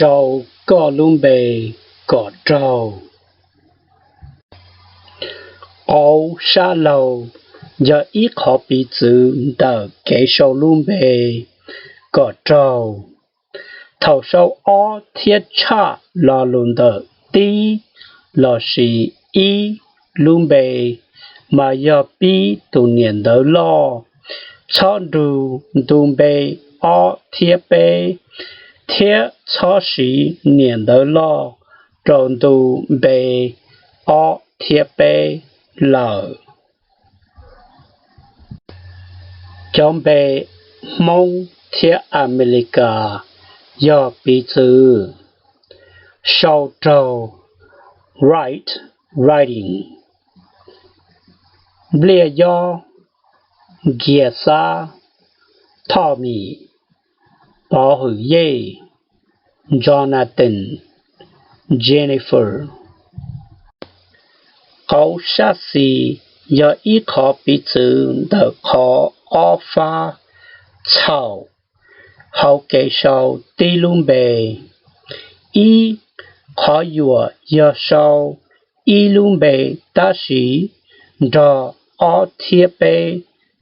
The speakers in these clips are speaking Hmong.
Sau koj lub npe kom raug. Qauv sab laug yog ib qhov piv txwv ntawm kev sau lub npe kom raug. Thaum sau ob thiab tshaj lo lus ntawm tib lossis ib lub npe, mas yog pib tus niam ntawv loj. Txhob nrug ntu npe ob thiab peb, thiab txhob siv niam ntawv loj rau ntu npe ob thiab peb lawm. Cov npe Hmoob thiab Amelikas yog piv txwv: sau raug, write, writing; npliaj yob, nkiag xab, Thoj Mim, Pov Hwm Yej, Jonathan, Jennifer. Qauv sab xis yog ib qhov piv txwv ntawm qhov ob fab txhaum hauv kev sau tib lub npe. Ib, qhov yuam yog sau ib lub npe tab sis nrog ob thiab peb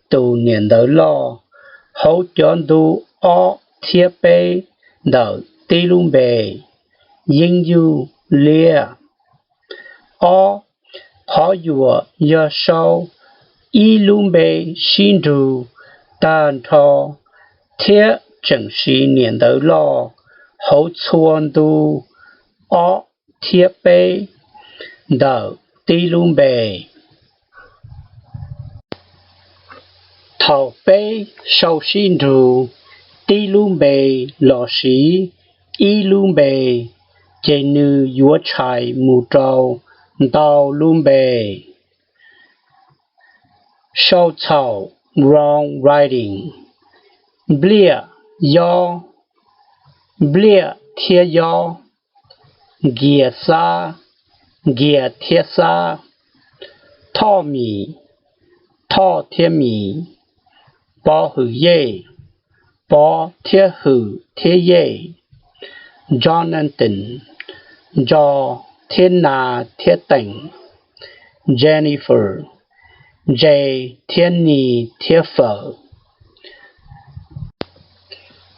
tus niam ntawv loj hauv cov ntu ob thiab peb ntawm tib lub npe, yeeb yuj, liab. Ob, qhov yuam yog sau ib lub npe sib nrug tag nrho thiab tseem siv niam ntawv loj hauv txhua ntu ob thiab peb ntawm tib lub npe. Thaum peb sau sib nrug tib lub npe lossis ib lub npe, ces nws yuav tshais mus rau ntau lub npe. Sau txhaum, wrong writing: npliaj yob, npliaj thiab yob; nkiag xab, nkiag thiab xab; thoj mim, thoj thiab mim; pov hwm yej, pov thiab hwm thiab yej; Jonathan, njo thiab na thiab teem; Jennifer, ntse thiab ni thiab fawm.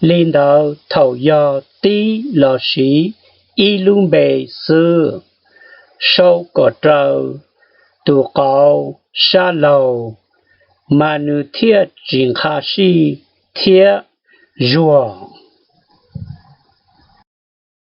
Li ntawd thaum yog tib lossis ib lub npe xwb, sau kom raws tus qauv sab laug, mas nws thiaj tsis nqha sij thiab zuag.